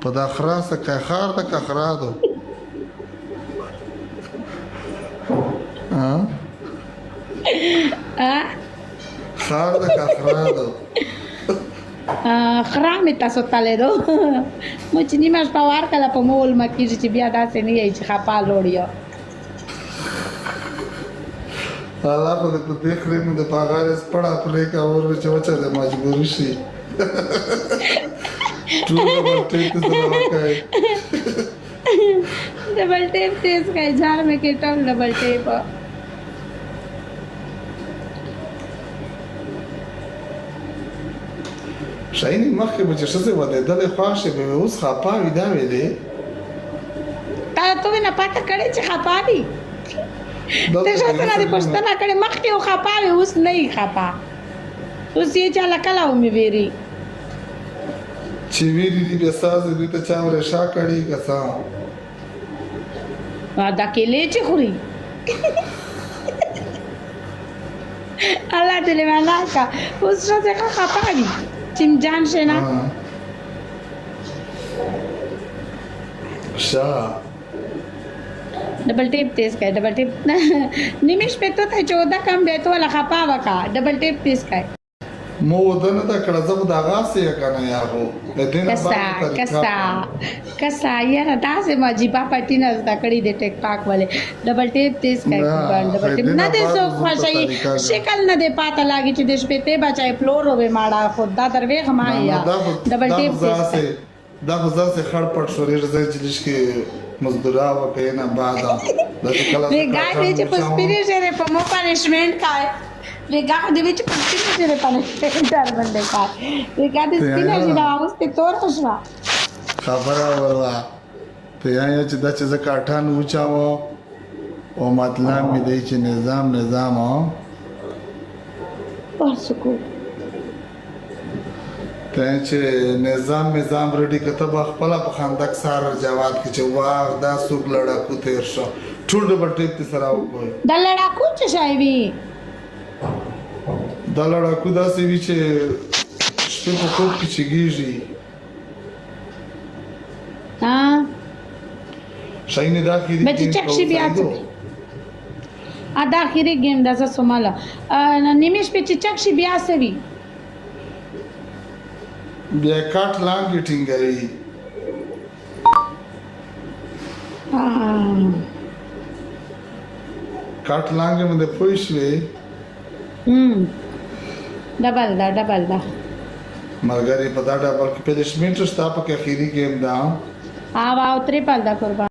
په دا خرا څه که خار ده که خرا ده؟ ها؟ خار ده که خرا ده؟ خرا مې تاسو تلې دو مو چې نیمه شپه ورکړه په مو ولمه کېږي چې بیا داسې نه یی چې خپه لوړ یو. الله خو دې په دې خرې مې د پاغارې سپړه پرې کا ور چې وچه دې مجبور شي ټول ډبل ټیپ سره وکړي. ډبل ټیپ تیز کړئ جار مې کې ټول ډبل ټیپ. شاهینې مخکې به چې ښځې ودېدلې خوښې به وې، اوس خپه وي دا ویلې. تا ته نه پته کړې چې خپه دي؟ ته ښځه نه دې پوښتنه کړې مخکې خو خپه وې، اوس نه یې خپه، اوس یې چاله کله ومې ویري چې ویري دي بیا ساز دوی ته چا ورشا کړي که څه؟ دا کیلې چې خوري الله دې لیوانا کا. اوس ښځې ښه خپه دي چې جان شي نه. ښه ډبل ټیپ تیز کړئ، ډبل ټیپ نیمې شپې ته چې وده کم بیا ته ولا خپه وکا. ډبل ټیپ تیز کړئ. مو وده نه ده کړه، زه خو د هغه یې که نه یا خو د دې نه کسا کسا کسا یاره داسې عجیبه پټي نه زده کړي د ټیک ټاک والے. ډبل ټیپ تیز کړئ قربان. ډبل ټیپ نه دې څوک خوښوي، شکل نه دې پاته لاګي چې د شپېتې بچای پلور وې ماړه خو دا دروېغ ما یا. ډبل ټیپ تیز کړئ. دا خو داسې خړ پټ شو ډېر ځای چې لږ کې مزدورا وکړې نه بعد دا چې کله بیګا دې چې په سپینې ږیرې په مو پنشمنټ کای، بیګا خو دې وی چې په سپینې ږیرې پنشمنټ در باندې کای. بیګا دې سپینه ږیره واغوستې توره شوه. خبره وروا ته یا چې دا چې زه کاټان وچاوه او مطلب مې دی چې نظام نظام پرسکو ته چې نظام نظام رډي کته به خپل په خندق سار جواب کې چې واغ دا څوک لړاکو تیر شو ټول ډبل ټیپ ته سره وکوي. دا لړاکو څه شی وي؟ دا لړاکو داسې وي چې شپې په خوب کې چګیږي. ها شاینه دا اخیری بچی چک شي بیا څه؟ ا دا اخیری ګیم دا څه سماله نیمې شپې چې چک شي بیا څه وي؟ بیا کاټ لاندې ټینګوي. کاټ لاندې باندې پوه شوې؟ ډبل دا ډبل دا ملګری په دا ډبل کې پلشمنټ شته پکې اخیری ګیم دا. او تریپل دا قربان.